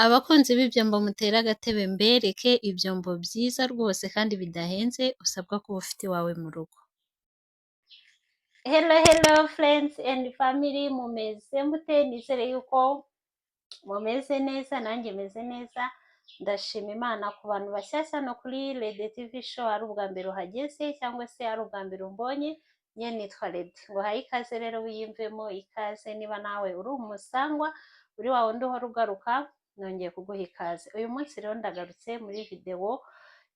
Abakunzi b'ibyombo, mutere agatebe mbereke ibyombo byiza rwose kandi bidahenze, usabwa kuba ufite iwawe mu rugo. Hello, hello friends and family, mumeze mute? Nizere yuko mumeze neza, nanjye meze neza, ndashima Imana. Ku bantu bashyashya no kuri Rede TV Show, ari ubwa mbere uhageze cyangwa se ari ubwa mbere umbonye, nye nitwa Rede, nguhaye ikaze rero, wiyumvemo ikaze. Niba nawe uri umusangwa, uri wa wundi uhora ugaruka, nongeye kuguha ikaze. Uyu munsi rero ndagarutse muri videwo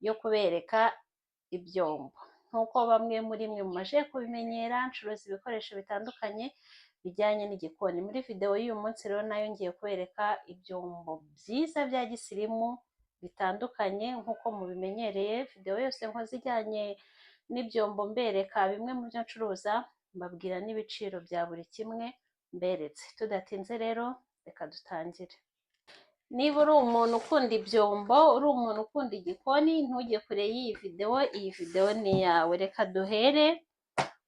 yo kubereka ibyombo. Nk'uko bamwe muri mwe mumaze kubimenyera, ncuruza ibikoresho bitandukanye bijyanye n'igikoni. Muri videwo y'uyu munsi rero nayo ngiye kubereka ibyombo byiza bya gisirimu bitandukanye. Nk'uko mubimenyereye, videwo yose nkoze ijyanye n'ibyombo, mbereka bimwe mu byo ncuruza, mbabwira n'ibiciro bya buri kimwe mberetse. Tudatinze rero, reka dutangire. Niba uri umuntu ukunda ibyombo, uri umuntu ukunda igikoni, ntujye kure y'iyi videwo, iyi videwo ni iyawe. Reka duhere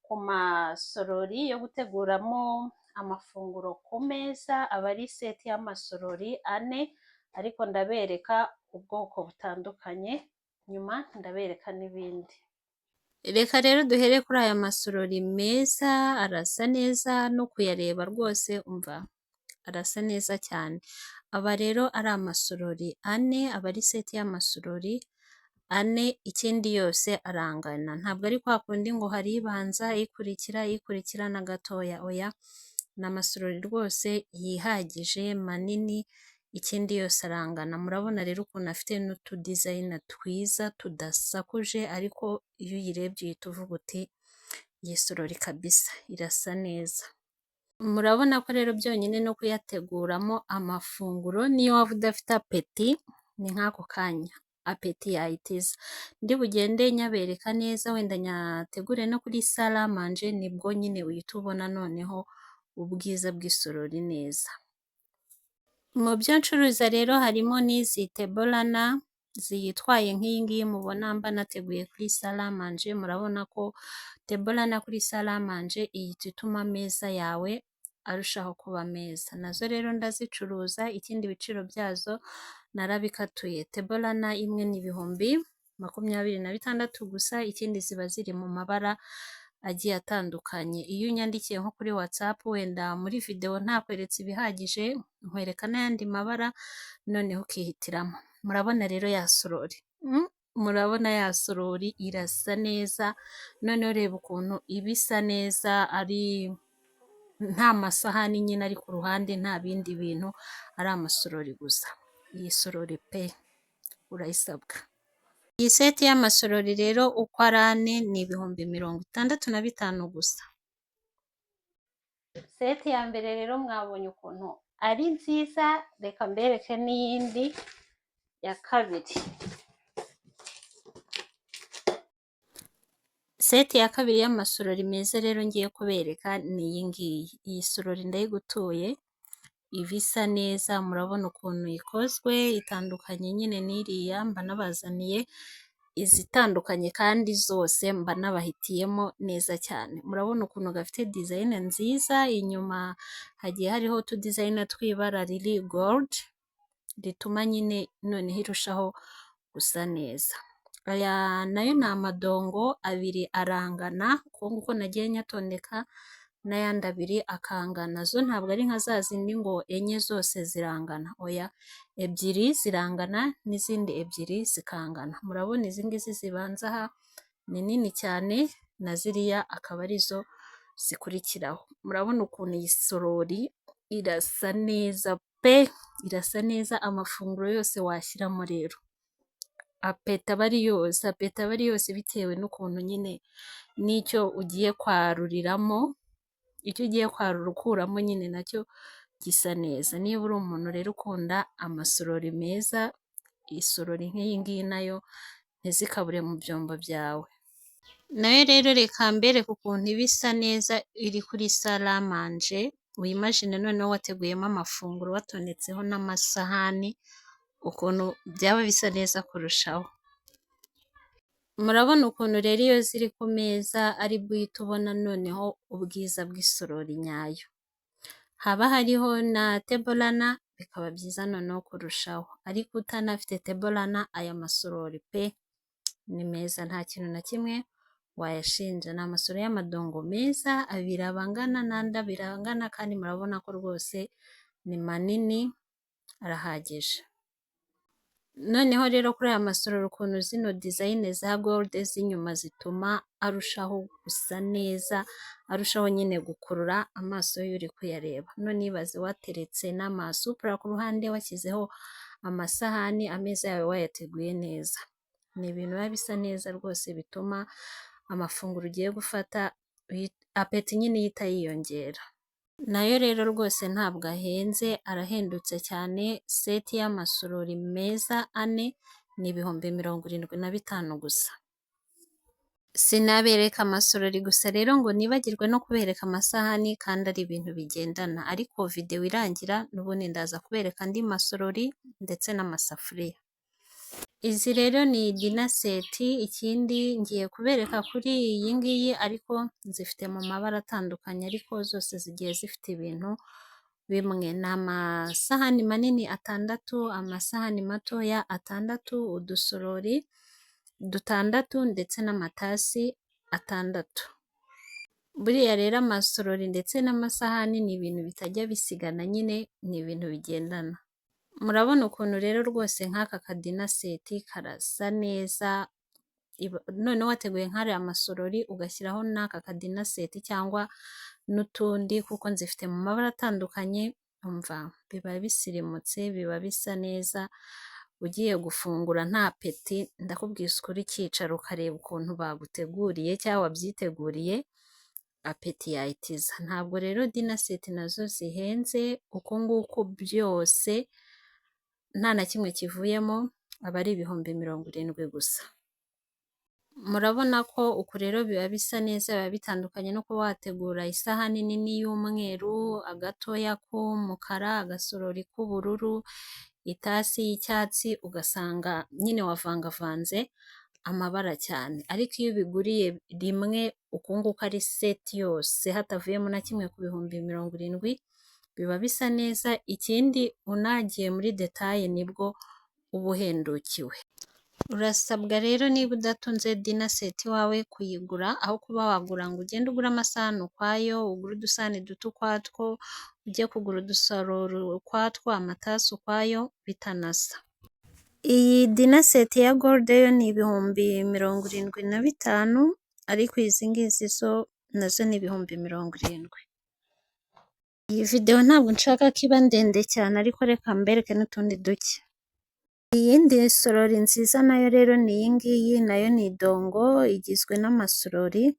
ku masorori yo guteguramo amafunguro ku meza. Aba ari set y'amasorori ane, ariko ndabereka ubwoko butandukanye, nyuma ndabereka n'ibindi. Reka rero duhere kuri aya masorori meza, arasa neza no kuyareba rwose, umva arasa neza cyane. Aba rero ari amasorori ane, aba ari set y'amasorori ane, ikindi yose arangana. Ntabwo ari kwa kundi ngo hari ibanza, ikurikira, ikurikira na gatoya, oya, ni amasorori rwose yihagije, manini, ikindi yose arangana. Murabona rero ukuntu afite n'utudesign twiza tudasakuje, ariko iyo uyirebye uhita uvuga uti: "Iyi sorori kabisa irasa neza." Murabona ko rero byonyine no kuyateguramo amafunguro, niyo waba udafite appétit, ni nk'ako kanya appétit yahita iza. Ndi bugende nyabereka neza, wenda nyategure no kuri salle à manger, nibwo nyine uhita ubona noneho ubwiza bw'isorori neza. Mu byo ncuruza rero harimo n'izi table runner ziyitwaye nk'iyi ngiyi mubona mba nateguye kuri salle à manger. Murabona ko table runner kuri salle à manger ihita ituma ameza yawe arushaho kuba meza. Nazo rero ndazicuruza, ikindi ibiciro byazo narabikatuye. Table runner imwe ni 26,000 gusa, ikindi ziba ziri mu mabara agiye atandukanye. Iyo unyandikiye nko kuri WhatsApp, wenda muri videwo ntakweretse ibihagije, nkwereka n'ayandi mabara, noneho ukihitiramo. Murabona rero ya sorori, murabona ya sorori irasa neza, noneho reba ukuntu iba isa neza, ari nta masahani nyine ari ku ruhande, nta bindi bintu, ari amasorori gusa. Iyi sorori pe urayisabwa. Iyi set y'amasorori rero uko ari ane ni 65,000 gusa. Set ya mbere rero mwabonye ukuntu ari nziza, reka mbereke n'iyindi ya kabiri. Set ya kabiri y'amasorori meza rero ngiye kubereka ni iyi ngiyi. Iyi sorori ndayigutuye, iba isa neza, murabona ukuntu ikozwe, itandukanye nyine n'iriya mba nabazaniye, izitandukanye kandi zose mba nabahitiyemo neza cyane. Murabona ukuntu gafite design nziza, inyuma hagiye hariho utudesign tw'ibara riri gold, rituma nyine noneho irushaho gusa neza. Aya nayo ni amadongo abiri arangana, uko nguko nagiye nyatondeka, n'ayandi abiri akangana. Zo ntabwo ari nka za zindi ngo enye zose zirangana, oya, ebyiri zirangana n'izindi ebyiri zikangana. Murabona izi ngizi zibanza aha ni nini cyane, na ziriya akaba arizo zikurikiraho. Murabona ukuntu iyi sorori irasa neza pe, irasa neza, amafunguro yose washyiramo rero appétit aba ari yose, appétit aba ari yose bitewe n'ukuntu nyine n'icyo ugiye kwaruriramo, icyo ugiye kwarura ukuramo nyine nacyo gisa neza. Niba uri umuntu rero ukunda amasorori meza, isorori nk'iyi ngiyi nayo ntizikabure mu byombo byawe. Nayo rero reka mbereke ukuntu iba isa neza iri kuri salle à manger, wimagine noneho wateguyemo amafunguro, watondetseho n'amasahani, ukuntu byaba bisa neza kurushaho. Murabona ukuntu rero iyo ziri ku meza aribwo uhita ubona noneho ubwiza bw'isorori nyayo. Haba hariho na table runner. bikaba byiza noneho kurushaho. Ariko utanafite table runner, aya masorori pe ni meza, nta kintu na kimwe wayashinja. Ni amasorori y'amadongo meza, abiri aba angana n'andi abiri angana, kandi murabona ko rwose ni manini arahagije. Noneho rero kuri aya masorori, ukuntu zino design za gold z'inyuma zituma arushaho gusa neza, arushaho nyine gukurura amaso y'uri kuyareba. None ibaze wateretse n'amasupura ku ruhande, washyizeho amasahani, ameza yawe wayateguye neza. Ni ibintu biba bisa neza rwose, bituma amafunguro ugiye gufata appétit nyine ihita yiyongera. Nayo rero rwose ntabwo ahenze, arahendutse cyane. Set y'amasorori meza ane ni 75,000 gusa. Sinabereka amasorori gusa rero ngo nibagirwe no kubereka amasahani, kandi ari ibintu bigendana, ariko videwo irangira n'ubundi ndaza kubereka andi masorori ndetse n'amasafuriya. Izi rero ni dinner set. Ikindi ngiye kubereka kuri iyi ngiyi, ariko zifite mu mabara atandukanye, ariko zose zigiye zifite ibintu bimwe. Ni amasahani manini atandatu, amasahani matoya atandatu, udusorori dutandatu ndetse n'amatasi atandatu. Buriya rero amasorori ndetse n'amasahani ni ibintu bitajya bisigana nyine, ni ibintu bigendana. Murabona ukuntu rero rwose nk'aka ka dinner set karasa neza, noneho wateguye nk'ariya masorori ugashyiraho n'aka ka dinner set cyangwa n'utundi, kuko nzifite mu mabara atandukanye, umva biba bisirimutse, biba bisa neza, ugiye gufungura nta appétit, ndakubwiza ukuri, ukicara ukareba ukuntu baguteguriye cyangwa wabyiteguriye, appétit yahita iza. Ntabwo rero dinner set nazo zihenze, uku nguku byose nta na kimwe kivuyemo aba ari 70,000 gusa. Murabona ko uku rero biba bisa neza, biba bitandukanye no kuba wategura isahani nini y'umweru, agatoya k'umukara, agasorori k'ubururu, itasi y'icyatsi, ugasanga nyine wavangavanze amabara cyane. Ariko iyo ubiguriye rimwe uku nguku ari set yose hatavuyemo na kimwe ku 70,000, biba bisa neza, ikindi unagiye muri détail nibwo uba uhendukiwe. Urasabwa rero niba udatunze dinner set iwawe kuyigura, aho kuba wagura ngo ugende ugure amasahani ukwayo, ugure udusahani duto ukwatwo, ujye kugura udusorori ukwatwo, amatasi ukwayo, bitanasa. Iyi dinner set ya gold yo ni 75,000, ariko izi ngizi zo nazo ni 70,000. Iyi videwo ntabwo nshaka ko iba ndende cyane, ariko reka mbereke n'utundi duke. Iyindi sorori nziza nayo rero ni iyi ngiyi, nayo ni idongo igizwe n'amasorori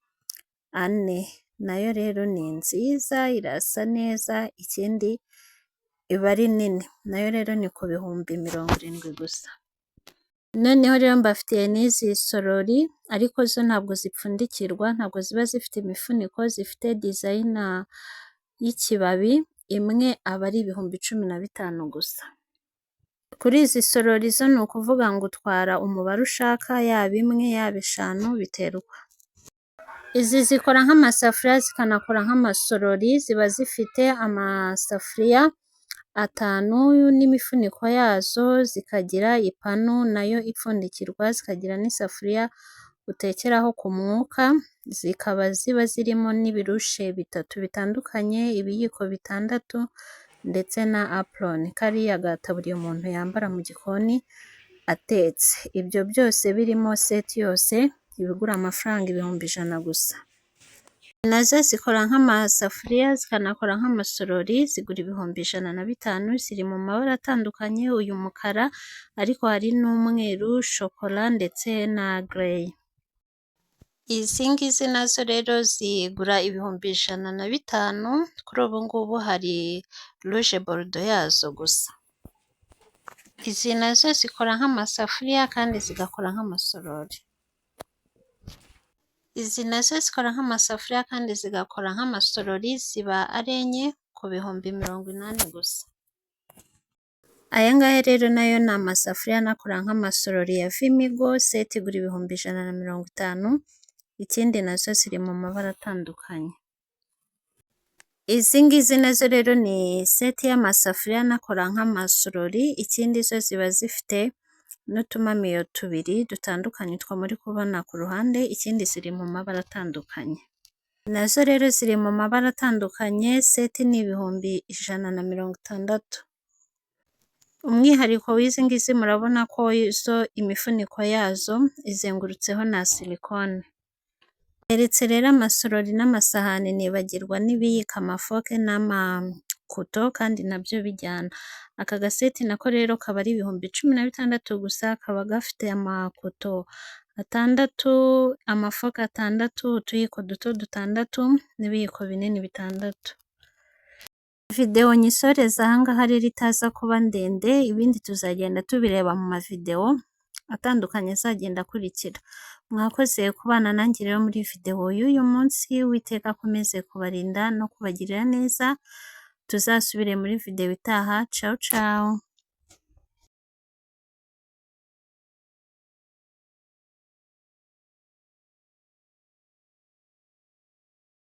ane. Nayo rero ni nziza irasa neza, ikindi iba ari nini. Nayo rero ni ku 70,000 gusa. Noneho rero mbafitiye n'izi sorori, ariko zo ntabwo zipfundikirwa, ntabwo ziba zifite imifuniko, zifite design y'ikibabi, imwe aba ari 15,000 gusa. Kuri izi sorori zo ni ukuvuga ngo utwara umubare ushaka, yaba imwe, yaba eshanu, biterwa. Izi zikora nk'amasafuriya zikanakora nk'amasorori, ziba zifite amasafuriya atanu n'imifuniko yazo, zikagira ipanu nayo ipfundikirwa, zikagira n'isafuriya utekeraho ku mwuka, zikaba ziba zirimo n'ibirushe bitatu bitandukanye, ibiyiko bitandatu ndetse na apron, kariya gataburiya umuntu yambara mu gikoni atetse. Ibyo byose birimo set yose iba igura amafaranga 100,000 gusa. Nazo zikora nk'amasafuriya zikanakora nk'amasorori, zigura 105,000, ziri mu mabara atandukanye, uyu mukara ariko hari n'umweru, shokora ndetse na grey. Izi ngizi nazo rero zigura 105,000, kuri ubu ngubu hari rouge bordeaux yazo gusa. Izi nazo zikora nk'amasafuriya kandi zigakora nk'amasorori. Izi nazo zikora nk'amasafuriya kandi zigakora nk'amasorori, ziba ari enye ku 80,000 gusa. Aya ngaya rero nayo ni amasafuriya anakora nk'amasorori ya Vimigo, set igura 150,000, ikindi nazo ziri mu mabara atandukanye. Izi ngizi nazo rero ni set y'amasafuriya anakora nk'amasorori, ikindi zo ziba zifite n'utumamiyo tubiri dutandukanye two muri kubona ku ruhande, ikindi ziri mu mabara atandukanye. Nazo rero ziri mu mabara atandukanye, set ni 160,000. Umwihariko w'izi ngizi murabona ko zo imifuniko yazo izengurutseho na silicone. Neretse rero amasorori n'amasahani nibagirwa n'ibiyiko, amafork n'amakuto kandi nabyo bijyana. Aka gaset nako rero kaba ari 16,000 gusa, kaba gafite amakuto atandatu, amafork atandatu, utuyiko duto dutandatu n'ibiyiko binini bitandatu. Videwo nyisoreza aha ngaha rero itaza kuba ndende, ibindi tuzagenda tubireba mu mavidewo atandukanye azagenda akurikira. Mwakoze kubana nanjye rero muri videwo y'uyu munsi, Uwiteka akomeze kubarinda no kubagirira neza, tuzasubire muri videwo itaha, cawu cawu.